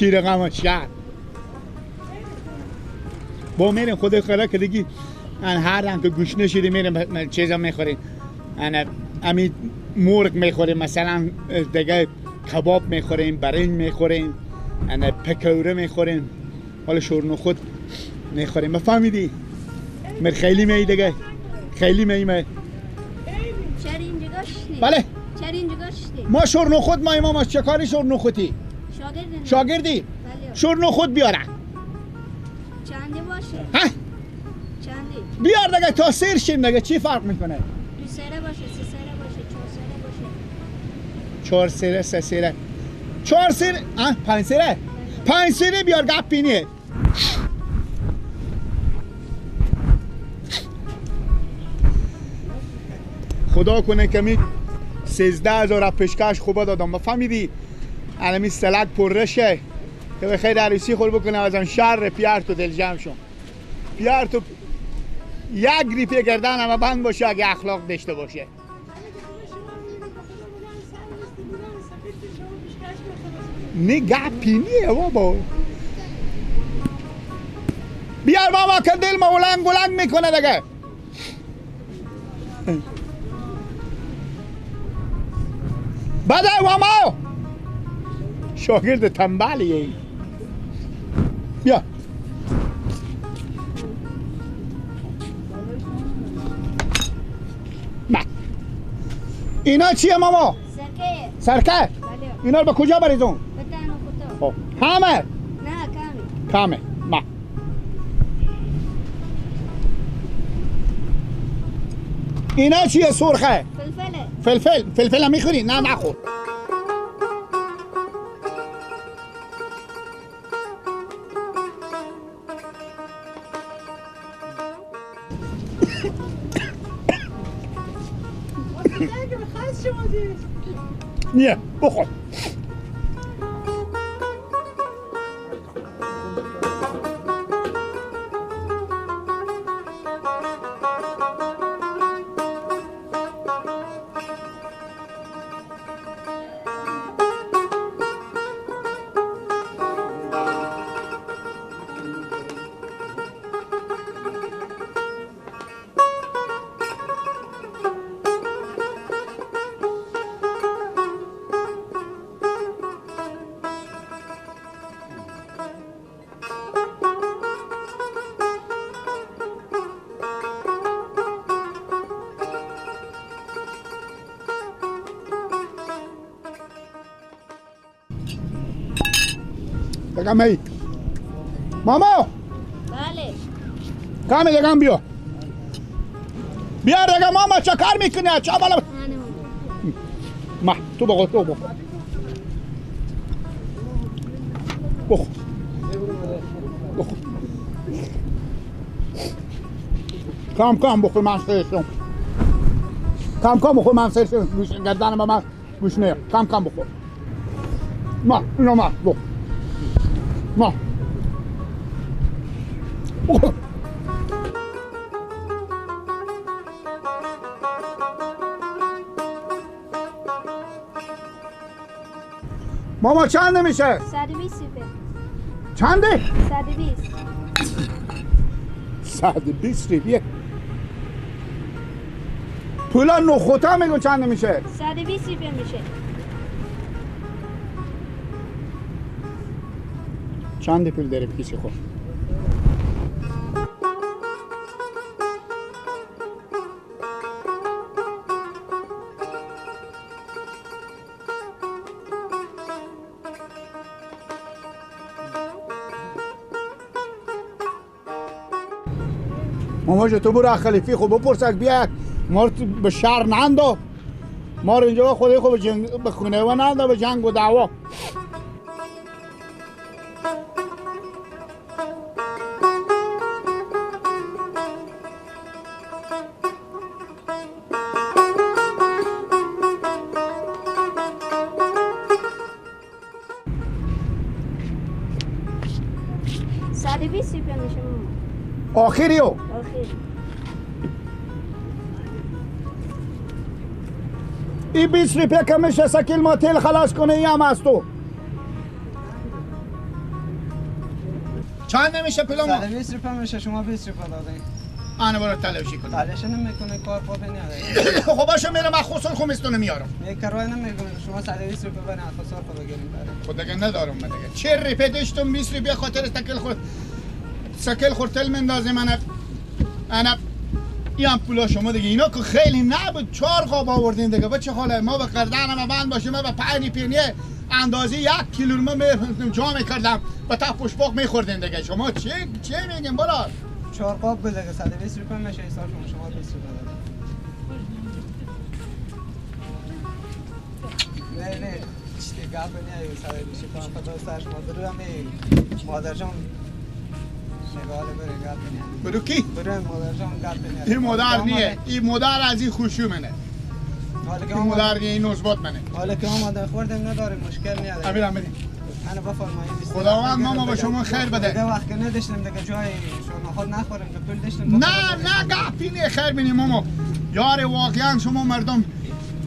چی رقم شهر با میریم خود خدا که دیگه هر دم که گوش نشیدیم میریم چیزا میخوریم، امی مرغ میخوریم مثلا، دیگه کباب میخوریم، برنج میخوریم، پکوره میخوریم، حالا شورنو خود میخوریم. فهمیدی؟ مر خیلی می دیگه خیلی می می. بله ما شورنو خود ما چه کاری شورنو خودی؟ شاگردی؟ شورنو خود بیاره. چنده باشه؟ ها؟ چنده؟ بیار دیگه تا سیر شیم دیگه، چی فرق میکنه؟ دو سره باشه، سه سره باشه، چهار سره باشه. چهار سره، سه سره، چهار سره، پنج سره، پنج سره بیار گپی نیه. خدا کنه که می 13,000 پیشکش خوبه دادم، بفهمیدی؟ الان سلک پرشه که بخیر عروسی خور بکنه ازم شر پیار تو دل جمع شم. پیار تو یک ریپه گردن همه بند باشه اگه اخلاق داشته باشه. نه گپی نیه بابا. بیار بابا که دل ما ولنگ ولنگ میکنه دیگه. بده ماما شاگرد تنبلیه. بیا اینا چیه ماما؟ سرکه. سرکه؟ بله. اینا رو به کجا بریزون؟ به تنها خطا. همه؟ نه کمه. کمه. ما اینا چیه سرخه؟ فلفله. فلفل. فلفل هم میخوری؟ نه نخور. نه بخور. دقیقا ماما. بله. کامل دقیقا بیا. بیا دقیقا ماما چه کار میکنی؟ چه بالا؟ ما تو بخور، تو بخور. بخور. بخور. کم کم بخور من سرشم. کم کم بخور من سرشم. گوش گردن من گوش نه. کم کم بخور. ما اینو ما بخور. ما ماما چند میشه؟ 120 روپیه. چنده؟ 120. 120 روپیه. پولا نخوتا میگو چند میشه؟ 120 روپیه میشه. چند پول داره کیسه خود؟ ماما تو برو خلیفی خب بپرسک بیا ما رو به شهر نندو، ما رو اینجا خودی خب به خونه و نندو به جنگ و دعوا. آخریو آخری. ای 20 روپیه که میشه سکیل ما تیل خلاص کنه، ای هم از تو. چند نمیشه پلو ما؟ 120 روپیه میشه، شما 20 روپیه دادین. انا برو تلاشی کنم. تلاشی نمیکنه، کار خوب نداره. خب باشه میرم از خسر خمستون میارم. نه کارای نمیکنه، شما 120 روپیه برای خسر خود بگیریم برای. خب دیگه ندارم من دیگه. 40 روپیه داشتم 20 روپیه خاطر تکل خورد. سکل خورتل مندازه من. انا این پولا شما دیگه اینا که خیلی نبود، 4 قاب آوردین دیگه. بچه خاله ما به قردن ما بند باشیم، ما به پنی پینیه اندازه 1 کیلو ما جا میکردم با تا پشپاق میخوردین دیگه. شما چی میگین برا؟ 4 قاب بود دیگه 120 روپیه میشه حساب شما 20 روپیه دادین. نه نه چیزی گپ نه 120 روپیه خدا سر شما برو مادر جان برو کی؟ برو مادر جان گپ نه. این مادر نیه، این مادر از این خوشو منه. این مادر نیه، این نزبات منه. حالا که آماده خوردیم نداره مشکل نداره. امیر امیر انا بفرمایید. خداوند ما با شما خیر بده. دیگه وقت که نداشتیم دیگه جای شما خود نخوریم که پول داشتیم. نه نه گپی نه، خیر بینیم ماما. یار واقعا شما مردم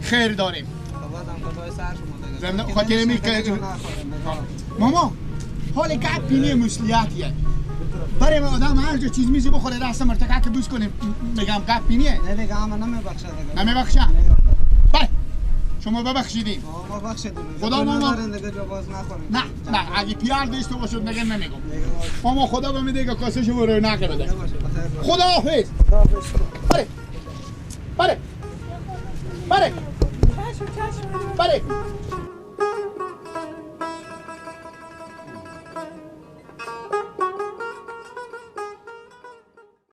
خیر داریم. خدا خدای سر شما دیگه. خاطر می که ماما حال گپی نه مسئولیتیه. برای ما آدم هر جا چیز میزی بخوره دست مرتکه که بوس کنیم میگم گپی نیه. نه دیگه اما نمیبخشه دیگه. نمیبخشه. بله شما ببخشیدین. ما ببخشیدیم. خدا ما دیگه جا باز نخوریم. نه نه اگه پیار داشته باشد نگه نمیگم. ماما خدا به میده که کاسه شما رو نقه بده. خدا حافظ. بله بله بله بله.